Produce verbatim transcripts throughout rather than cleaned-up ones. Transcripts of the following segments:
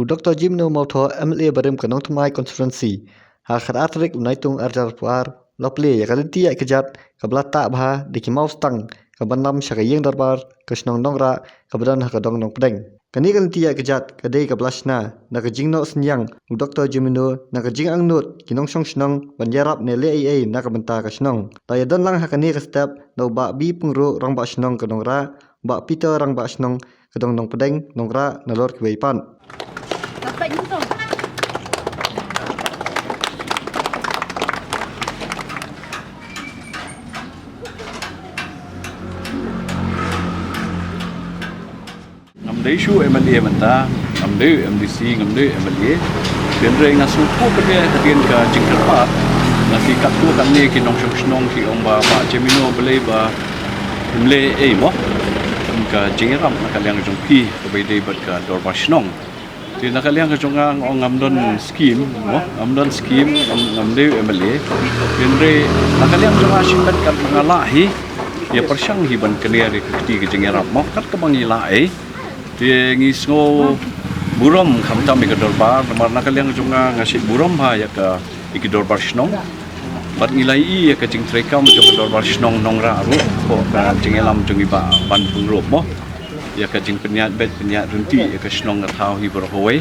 U Doktor Jimno Mawthoh, M L A barim ka Nongthymmai Constituency, ha ka khatar tarik u Naitung arhajar arphew ar, u la plie ïa ka lynti ïaid ka jait kaba la tah bha da ki mawstang kaba nam sha ka ïing dorbar ka shnong Nongrah kaba don ha ka dong Nongpdeng. Kane ka lynti ïaid ka jait ka dei kaba la shna na ka jingnoh synñiang u Doktor Jimno na ka jingangnud ki nongshong shnong ban ïarap ne leh ei ei na ka bynta ka shnong. La ïadon lang ha kane ka step da u Bah B. Pyngrope, Rangbah Shnong ka Nongrah, Bah Peter, Rangbah Shnong ka dong Nongpdeng, Nongrah, nalor kiwei pat. Ngam dei shuh M L A mynta, ngam dei M D C, ngam dei M L A. Hynrei nga sngewthuh pat hadien ka jingkyrpad na ki katto katne ki nongshong shnong, ki ong ba, Bah Jemino, balei ba ym leh ei mo, kum ka jingïarap na ka liang jong phi kaba ïadei bad ka dorbar shnong. Te na ka liang ka jong nga, nga ong ngam don skim mo, ngam don skim, ngam, ngam dei M L A. Hynrei na ka liang jong nga, shibun katba nga lah hi, ïa pyrshang hi ban kner ïa ka kti ka jingïarap mo, kat kaba ngi lah ei. Te ngi sngew burom khamtam ïa ka dorbar, namar na ka liang jong nga, nga shait burom bha ïa ka, ïa ki dorbar shnong. Bad ngi la ïohi ïa ka jingtreikam jong ka dorbar shnong Nongrah ruh, hapoh ka jingïalam jong i Bah Ban Pyngrope mo, ïa ka jingpynïaid beit pynïaid ryntih ïa ka shnong ka thaw hi baroh kawei.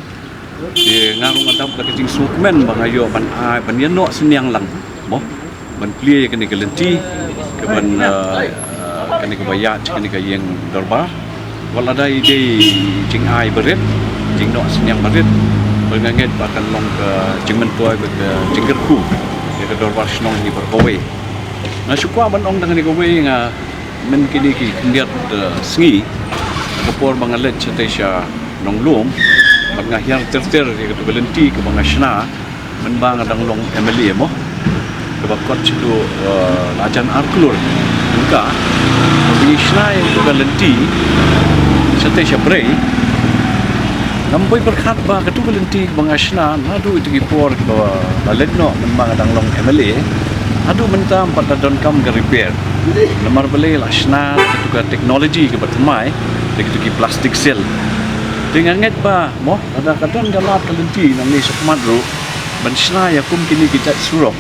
Te nga ruh nga dap da ka jingsngewkmen ba nga ïoh ban ai, ban ïanoh synñiang lang mo, ban plie ïa kane ka lynti, ka ban, eh, eh, kane kaba ïaid kane ka ïing dorbar. Wat la dei jingai barit, jingnoh synñiang barit, bad nga ngeit ba kan long ka jingmyntoi bad ka jingkyrkhu ïa ka dorbar shnong hi baroh kawei. Nga shu kwah ban ong da kane kawei, nga mynta kine ki khyndiat, eh, sngi, ha ka por ba nga leit shatei sha Nonglum, bad nga hiar ter ter ïa katu ka lynti kaba nga shna mynba nga dang long M L A mo, kaba kot sha tu, eh, lajan ar klur. Hynrei kaba ngi shna ïa katu ka lynti shatei sha Bri, ngam poi pyrkhat ba katu ka lynti kaba nga shna naduh itu ki por kaba la leit noh mynba nga dang long M L A, haduh mynta ym pat la donkam ka repair. Namar balei? La shna katu ka technology kaba thymmai, da katu ki plastic seal. Te nga ngeit ba mo, lada ka don ka lad ka lynti nangne shakhmat ruh ban shna ïa kum kine ki jait surok,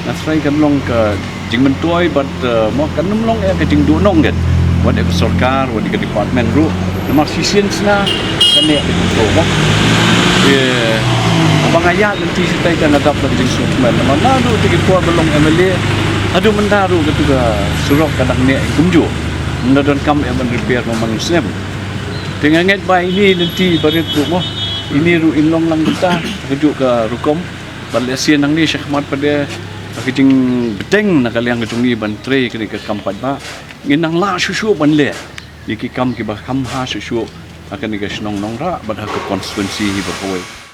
nga tharai kan long ka jingmyntoi bad, eh, mo, kan ym long ïa ka jingduhnong kat wat ïa ka sorkar, wat ïa ka department ruh. Namar shisien shna kan ïa ka jingduhnong mo. Te haba nga ïaid lynti shatai te nga dap da ka jingsngewkmen, namar naduh itu ki por ba long M L A haduh mynta ruh katu ka surok ka dang neh kumjuh. Ym da donkam ïa ban repair man man u snem. Te nga ngeit ba ine i lynti barit ruh mo, ine ruh in long lang kumta ha kajuh ka rukom. Bad lehse nangne shakhmat pat de, ha ka jingbteng na ka liang ka jong ngi ban trei kane ka kam paidbah, ngin nang lah shuh shuh ban leh ïa ki kam kiba kham bha shuh shuh ha kane ka shnong Nongrah bad ha ka constituency hi baroh kawei.